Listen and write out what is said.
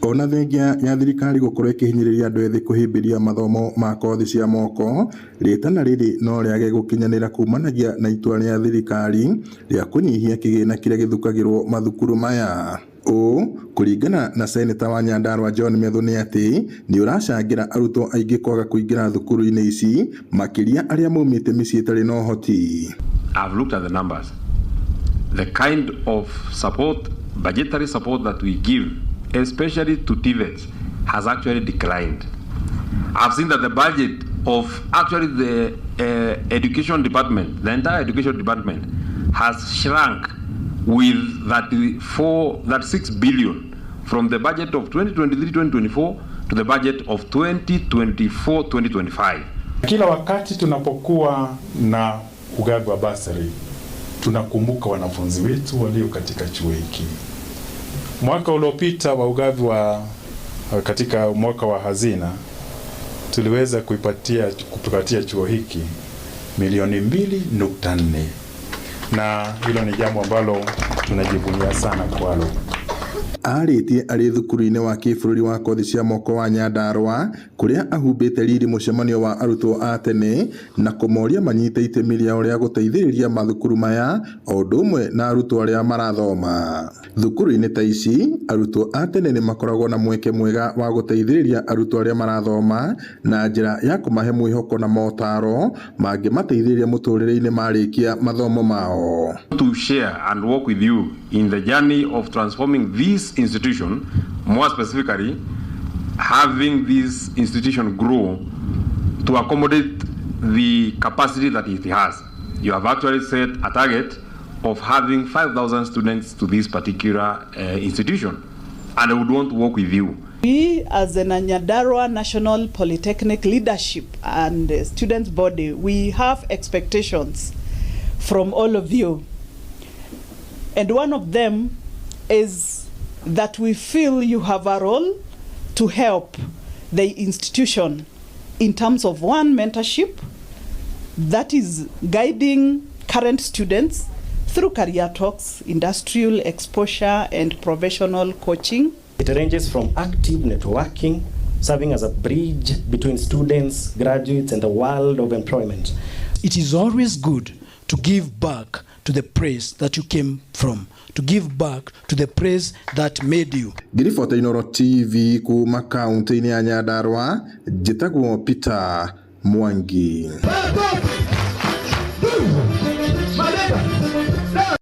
Ona thengia ya thirikari gũkorwo ĩkĩhinyĩrĩria andũ ethĩ kũhĩmbĩria mathomo ma kothi cia moko, rĩtana rĩrĩ no rĩage gũkinyanĩra kumanagia na itua rĩa thirikari rĩa kũnyihia kĩgĩna kĩrĩa gĩthukagĩrwo mathukuru maya. Ũũ kũringana na seneta wa Nyandarua John Methu nĩ atĩ nĩ ũracangĩra arutwo aingĩ kwaga kũingĩra thukuru-inĩ ici, makĩria arĩa maumĩte mĩciĩ ĩtarĩ na ũhoti. I've looked at the numbers. The kind of support, budgetary support that we give, especially to TVETs, has actually declined. I've seen that the budget of actually the education department, the entire education department, has shrunk with 34, 36 billion from the budget of 2023-2024 to the budget of 2024-2025. Kila wakati tunapokuwa na ugavi wa basari tunakumbuka wanafunzi wetu walio katika chuo hiki. Mwaka uliopita wa ugavi wa katika mwaka wa hazina tuliweza kuipatia chuo hiki milioni 2.4 na hilo ni jambo ambalo tunajivunia sana kwalo. Arĩtie arĩ thukuru-inĩ wa kĩbũrũri wa kothi cia moko wa Nyandarua, kũrĩa ahumbĩte riri mũcemanio wa arutwo a tene na kũmoria manyite itemi rĩao rĩa gũteithĩrĩria mathukuru maya o ũndũ ũmwe na arutwo arĩa marathoma. Thukuru-inĩ ta ici, arutwo a tene nĩ makoragwo na mweke mwega wa gũteithĩrĩria arutwo arĩa marathoma na njĩra ya kũmahe mwĩhoko na motaro mangĩmateithĩrĩria mũtũrĩre-inĩ marĩkia mathomo mao. To share and work with you in the journey of transforming this institution, more specifically, having this institution grow to accommodate the capacity that it has. You have actually set a target of having 5,000 students to this particular institution, and I would want to work with you. We, as the Nyandarua National Polytechnic leadership and students body, we have expectations from all of you. And one of them is that we feel you have a role to help the institution in terms of one, mentorship, that is guiding current students through career talks, industrial exposure, and professional coaching. It ranges from active networking, serving as a bridge between students, graduates, and the world of employment. It is always good to give back to the place that you came from, to give back to the place that made you. Ngĩribota Inooro TV kuma kaunti-inĩ ya Nyandarua, njĩtagwo Peter Mwangi.